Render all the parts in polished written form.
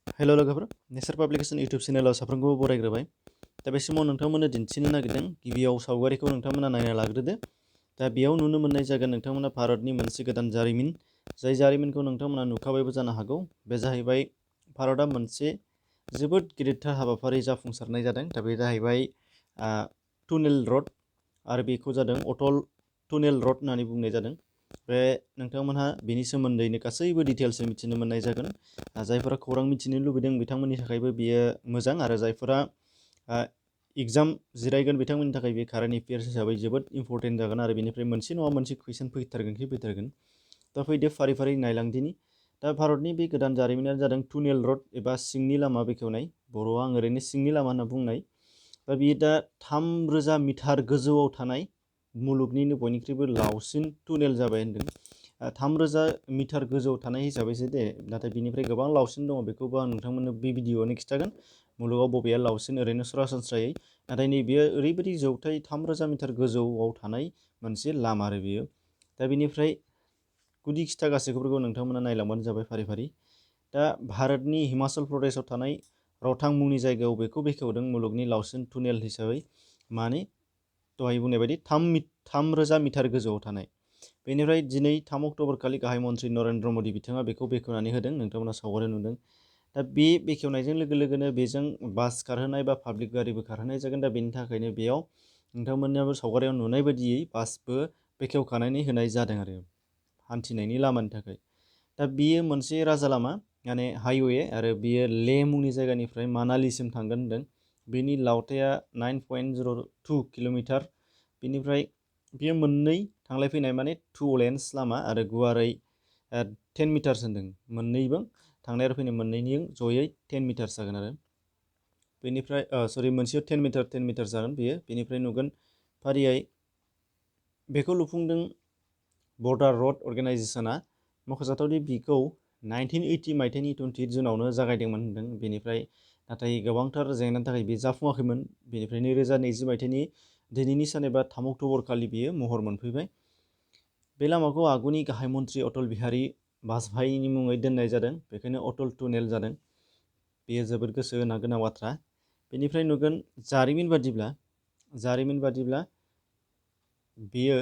हेल' लोगोफोर, नेचार publication YouTube चेनेलाव साफ्रोमखौबो बरायग्रोबाय। दा बे समाव नोंथांमोननो दिन्थिनो नागिरदों गिबियाव सावगारिखौ नोंथांमोना नायना लाग्रोदो। दा बेयाव नुनो मोननाय जागोन नोंथांमोना भारतनि मोनसे गोदान जारिमिन, जाय जारिमिनखौ नोंथांमोना नुखाबायबो जानो हागौ। बे जाहैबाय भारतआ मोनसे जोबोद गिदिरथार हाबाफारि जाफुंसारनाय जादों। दा बे जाहैबाय टुनेल रड, आरो बेखौ जादों अटल टुनेल रड होननानै बुंनाय जादों। बे नोंथांमोनहा बेनि सोमोन्दैनो गासैबो डिटेल्सै मिथिनो मोननाय जागोन। जायफोरा खौरां मिथिनो लुबैदों बिथांमोननि थाखायबो बियो मोजां, आरो जायफोरा एग्जाम जिरायगोन बिथांमोननि थाखाय बे कारेन्ट एफेयार्स हिसाबै जोबोद इम्परटेन्ट जागोन, आरो बेनिफ्राय मोनसे नङा मोनसे कुइसन फैथारगोन। दा फैदो फारि फारि नायलांदिनि। दा भारतनि बे गोदान जारिमिनानो जादों टुनेल रड एबा सिंनि लामा बेखेवनाय। बर'आव आं ओरैनो सिंनि लामा होनना बुंनाय। दा बियो दा 3000 मिटार गोजौआव थानाय मुलुगनिनो बयनिख्रुइबो लावसिन टुनेल जाबाय होनदों। 3000 मिटार गोजौआव थानाय हिसाबैसो दे, नाथाय बिनिफ्राय गोबां लावसिन दङ, बेखौबो आं नोंथांमोननो बे भिडिअआवनो खिन्थागोन। मुलुगाव बबेया लावसिन ओरैनो सरासनस्रायै, नाथाय नैबेयो ओरैबायदि जौथाय 3000 मिटार गोजौआव थानाय मोनसे लामा आरो बेयो। दा बिनिफ्राय गुदि खिथा गासैखौबो नोंथांमोना नायलांबानो जाबाय फारि फारि। दा भारतनि हिमाचल प्रदेशआव थानाय रथां मुंनि जायगायाव बेखौ बेखेवदों मुलुगनि लावसिन टुनेल हिसाबै। माने दहाय बुंनाय बायदि 3000 मिटार गोजौआव थानाय। बेनिफ्राय दिनै 3 अक्ट'बर खालि गाहाय मन्थ्रि नरेन्द्र मदि बिथाङा बेखौ बेखेवनानै होदों, नोंथांमोना सावगारि नुदों। दा बे बेखेवनायजों लोगो लोगोनो बेजों बास खारहोनाय बा पाब्लिक गारिबो खारहोनाय जागोन। दा बेनि थाखायनो बेयाव नोंथांमोनाबो सावगारियाव नुनाय बायदियै बासबो बेखेवखानानै होनाय जादों आरो हान्थिनायनि लामानि थाखाय। दा बेयो मोनसे राजा लामा, माने हाइवे, आरो बेयो ले मुंनि जायगानिफ्राय मानालिसिम थांगोन होनदों। बेनि लावथाया 9.02 किल'मिटार। बेनिफ्राय बेयो मोननै थांलाय फैनाय माने 2 लेन्स लामा, आरो गुवारै 10 मिटार्स होनदों। मोननैबो थांनाय आरो फैनाय मोननैनि जयै 10 मिटार्स जागोन आरो बेनिफ्राय मोनसेयाव 10 मिटार जागोन बेयो। बेनिफ्राय नुगोन फारियै बेखौ लुफुंदों बर्डार रड अर्गेनाइजेसना। मख'जाथावदि बिखौ 1980 मायथाइनि 28 जुनावनो जागायदोंमोन होनदों। बेनिफ्राय नाथाय गोबांथार जेंनानि थाखाय बे जाफुङाखैमोन। बेनिफ्राय 2020 मायथाइनि दिनैनि सान एबा 3 अक्ट'बर खालि बियो महर मोनफैबाय। बे लामाखौ आगुनि गाहाय मन्थ्रि अटल बिहारि बाजपेयीनि मुङै दोननाय जादों, बेखायनो अटल टुनेल जादों। बेयो जोबोद गोसो होनो गोनां बाथ्रा। बेनिफ्राय नुगोन जारिमिन बादिब्ला बेयो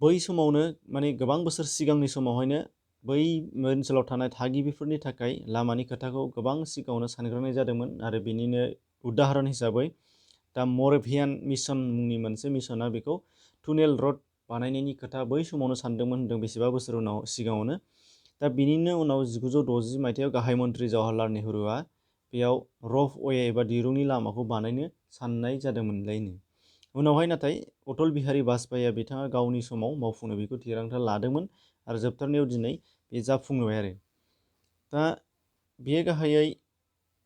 बै समावनो, माने गोबां बोसोर सिगांनि समावहायनो बै ओनसोलाव थानाय थागिबिफोरनि थाखाय लामानि खोथाखौ गोबां सिगाङावनो सानग्रोनाय जादोंमोन। आरो बेनिनो उदाहरन हिसाबै दा मरेभियान मिशन मुंनि मोनसे मिशना बेखौ टुनेल रड बानायनायनि खोथा बै समावनो सानदोंमोन होनदों, बेसेबा बोसोर सिगाङावनो। दा बिनिनो उनाव 1960 मायथाइयाव गाहाय मन्थ्रि जवाहरलाल नेहुरुआ बेयाव र'प वे एबा दिरुंनि लामाखौ बानायनो साननाय जादोंमोनलायनो। उनावहाय नाथाय अटल बिहारि बाजपेयीया बिथाङा गावनि समाव मावफुंनो बेखौ थिरांथा लादोंमोन, आरो जोबथारनायाव दिनै बे जाफुंबाय आरो। दा बेयो गाहायै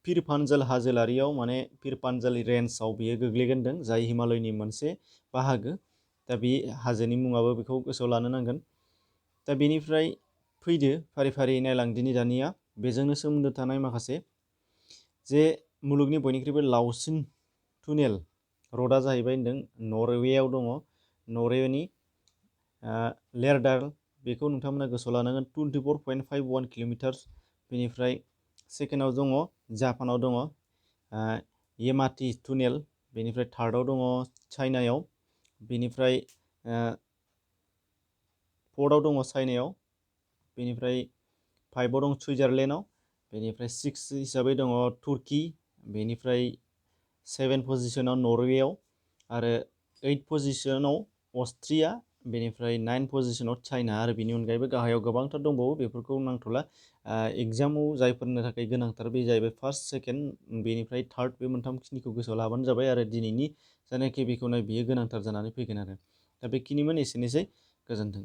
पिरपान्जाल हाजोलारियाव, माने पिरपान्जाल रेन्जआव बेयो गोग्लैगोन होनदों, जाय हिमालयनि मोनसे बाहागो। दा बे हाजोनि मुङाबो बेखौ गोसोआव लानो नांगोन। दा बेनिफ्राय फैदो फारि फारि नायलांदिनि दानिया बेजोंनो सोमोन्दो थानाय माखासे जे मुलुगनि बयनिख्रुइबो लावसिन टुनेल रडा जाहैबाय होनदों नरवेआव दङ। नरवेनि लेरडार, बेखौ नोंथांमोना गोसोआव लानांगोन, 24.51 किल'मिटार। बेनिफ्राय सेकेन्डआव दङ जापानाव दङ येमाति टुनेल। बेनिफ्राय थार्डआव दङ चाइनायाव। बेनिफ्राय फर्थआव दङ चाइनायाव। बेनिफ्राय 5आव दं सुइजारलेण्डआव। बेनिफ्राय 6 हिसाबै दङ तुर्की। बेनिफ्राय 7 पजिसनाव नरवेआव, आरो 8 पजिसनाव अस्ट्रिया। बेनिफ्राय 9 पजिसनाव चाइना, आरो बेनि अनगायैबो गाहायाव गोबांथार दंबावो, बेफोरखौ नांथ'ला। एग्जामाव जायफोरनि थाखाय गोनांथार बे जाहैबाय फार्स्ट, सेकेन्ड, बेनिफ्राय थार्ड, बे मोनथामखिनिखौ गोसोआव लाबानो जाबाय। आरो दिनैनि जायनाखि बेखौनो बियो गोनांथार जानानै फैगोन आरो। दा बेखिनिमोन, एसेनोसै, गोजोन्थों।